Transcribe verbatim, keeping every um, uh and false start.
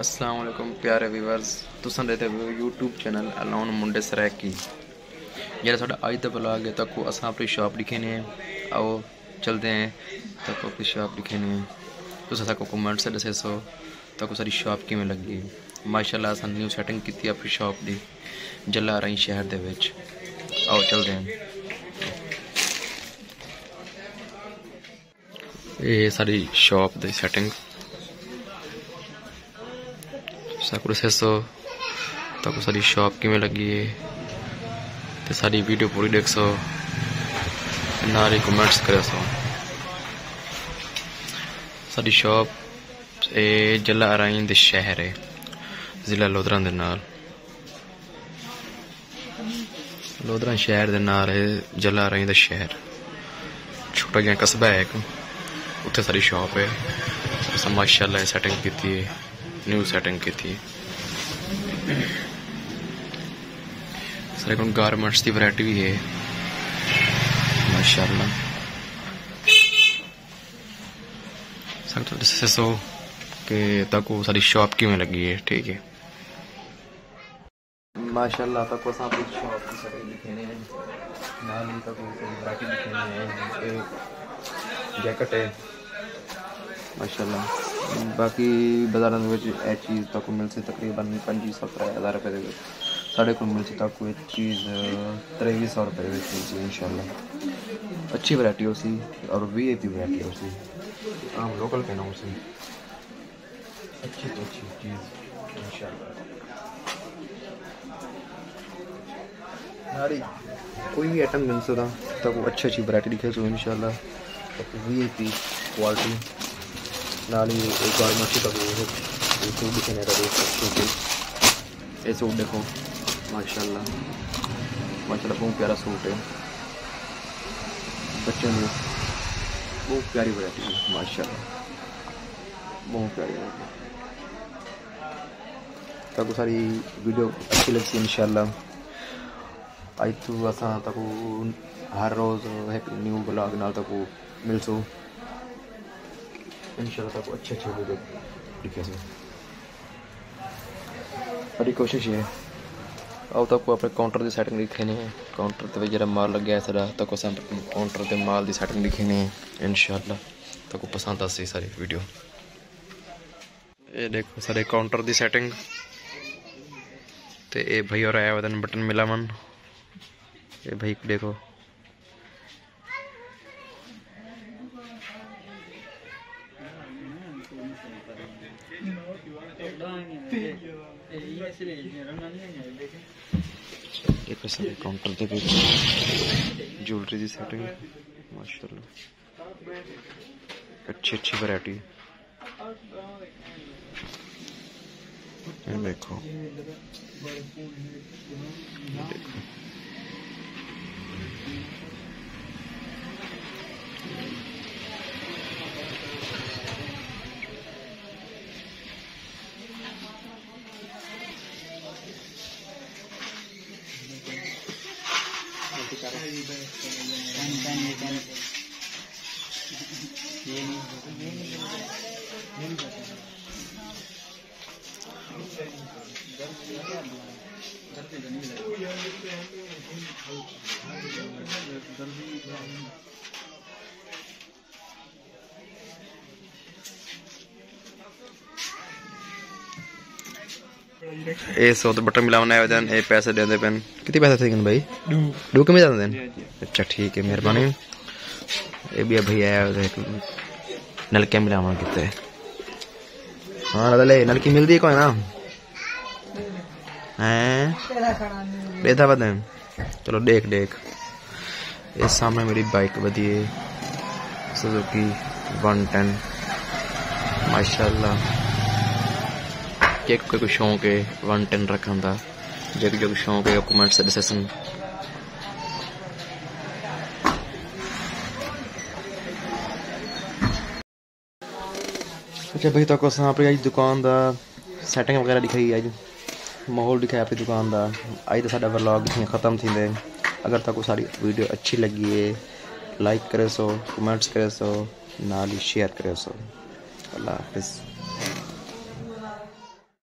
السلام علیکم پیارے ویورز، تساں ݙیہدے پئے ہو یوٹیوب چینل الون منڈے سرائیکی۔ جیڑھا ساݙا اڄ دا ولاگ ہے، تہاکوں اساں اپݨی شاپ ݙکھیندے ہیں۔ آؤ چلدے ہیں، تہاکوں اپݨی شاپ ݙکھیندے ہیں۔ تساں ساکوں کمنٹس ݙسیسو تہاکوں ساݙی شاپ کیویں لڳی۔ ماشاءاللہ اساں نیو سیٹنگ کیتی اپݨی شاپ دی، جلا رائیں شہر دے وچ۔ آؤ چلدے ہیں۔ اے ساݙی شاپ دی سیٹنگ۔ ساکوں ݙسیسو تہاکوں ساݙی شاپ کیویں لڳی ہے، تے ساݙی ویڈیو پوری ݙیکھسو، نال ہی کمنٹس کریسو۔ ساݙی شاپ اے جلا ارائیں دے شہر ہے، ضلع لودھراں دے نال۔ لودھراں شہر دے نال ہے جلا ارائیں دا شہر، چھوٹا جیہاں قصبہ ہے ہک، اتھے ساݙی شاپ ہے۔ اساں ماشاءاللہ سیٹنگ کیتی ہے، نیو سیٹنگ کیتی ہے۔ ساݙے کول گارمنٹس دی ورائٹی وی ہے ماشاءاللہ۔ ساکوں ݙسیسو کہ تہاکوں ساݙی شاپ کیویں لڳی ہے، ٹھیک ہے۔ ماشاءاللہ تہاکوں اساں اپݨی شاپ دی سیٹنگ ݙکھیندے ہیں، نال ہی تہاکوں ساݙی ورائٹی ݙکھیندے ہیں۔ اے جیکٹ ہے ماشاءاللہ، باقی بازاراں دے وچ اے چیز تہاکوں ملسی تقریباً پنجی سو ترے ہزار روپے دے وچ، ساݙے کول ملسی تہاکوں اے چیز تریوی سو روپے دے وچ ملسی انشاءاللہ۔ اچھی ورائٹی ہوسی اور وی آئی پی ورائٹی ہوسی، عام لوکل کائنی ہوسی۔ اچھی تو اچھی چیز انشاءاللہ۔ نال ہی کوئی وی آئٹم گھنسو تاں تہاکوں اچھی اچھی ورائٹی ݙکھیسوں انشاءاللہ۔ تہاکوں وی آئی پی کوالٹی۔ نال ہی اے گارمنٹس تہاکوں اے سوٹ ݙکھیندے، تہاکوں اے سوٹ ݙیکھو۔ اے سوٹ ݙیکھو ماشاءاللہ، ماشاءاللہ بہت پیارا سوٹ ہے۔ بچوں دے بہت پیاری ورائٹی ہے ماشاءاللہ، بہت پیاری ورائٹی۔ تہاکوں ساݙی ویڈیو اچھی لڳسی انشاءاللہ۔ اڄ توں اساں تہاکوں ہر روز ہک نیو ولاگ نال تہاکوں ملسوں انشاءاللہ۔ تہاکوں اچھے اچھے ویڈیو ݙکھیسوں۔ ساݙی کوشش ہے۔ آؤ تہاکوں اپݨے کاؤنٹر دی سیٹنگ ݙکھیندے ہیں۔ کاؤنٹر تے جیڑھا مال لڳیا ہے ساݙا، تہاکوں اساں کاؤنٹر تے مال دی سیٹنگ ݙکھیندے ہیں انشاءاللہ۔ تہاکوں پسند آسی ساری ویڈیو۔ اے ݙیکھو ساݙے کاؤنٹر دی سیٹنگ۔ تے اے بھائی اور آئے ودن بٹن ملاون۔ اے بھائی ݙیکھو۔ ݙیکھو ساݙے کاؤنٹر دے وچ جیولری دی سیٹنگ ماشاءاللہ۔ اچھی اچھی ورائٹی۔ اے ݙیکھو۔ اے سو تے بٹن ملاوݨ آئے ہوئے ہن، اے پیسے ݙیندے پئن۔ کتنے پیسے تھئے ہن بھائی؟ ݙو۔ ݙو کمے زیادہ ہن؟ جی، جی۔ اچھا ٹھیک ہے، مہربانی۔ اے ٻیا بھائی آیا ہوئے ہک نلکے ملاوݨ کیتے۔ ہاں، لے، نلکی ملدی ہے کوئی نا؟ ہیں؟ ݙیہدا ودن۔ چلو ݙیکھ ݙیکھ۔ اے سامݨے میݙی بائیک ودی ہے، سوزوکی ون ٹین۔ ماشاءاللہ۔ کیکوں کیکوں شوق ہے ون ٹین رکھݨ دا؟ جیکوں جیکوں شوق ہے، کمنٹس ݙسیسن۔ اچھا بھائی، تہاکوں اساں اپݨی اڄ دکان دا سیٹنگ وغیرہ ݙکھائی، اڄ ماحول ݙکھایا اپݨی دکان دا۔ اڄ دا ساݙا ولاگ اتھیں ختم تھیندے۔ اگر تہاکوں ساݙی ویڈیو اچھی لڳی ہے، لائک کریسو، کمنٹس کریسو، نال ہی شیئر کریسو۔ اللہ حافظ۔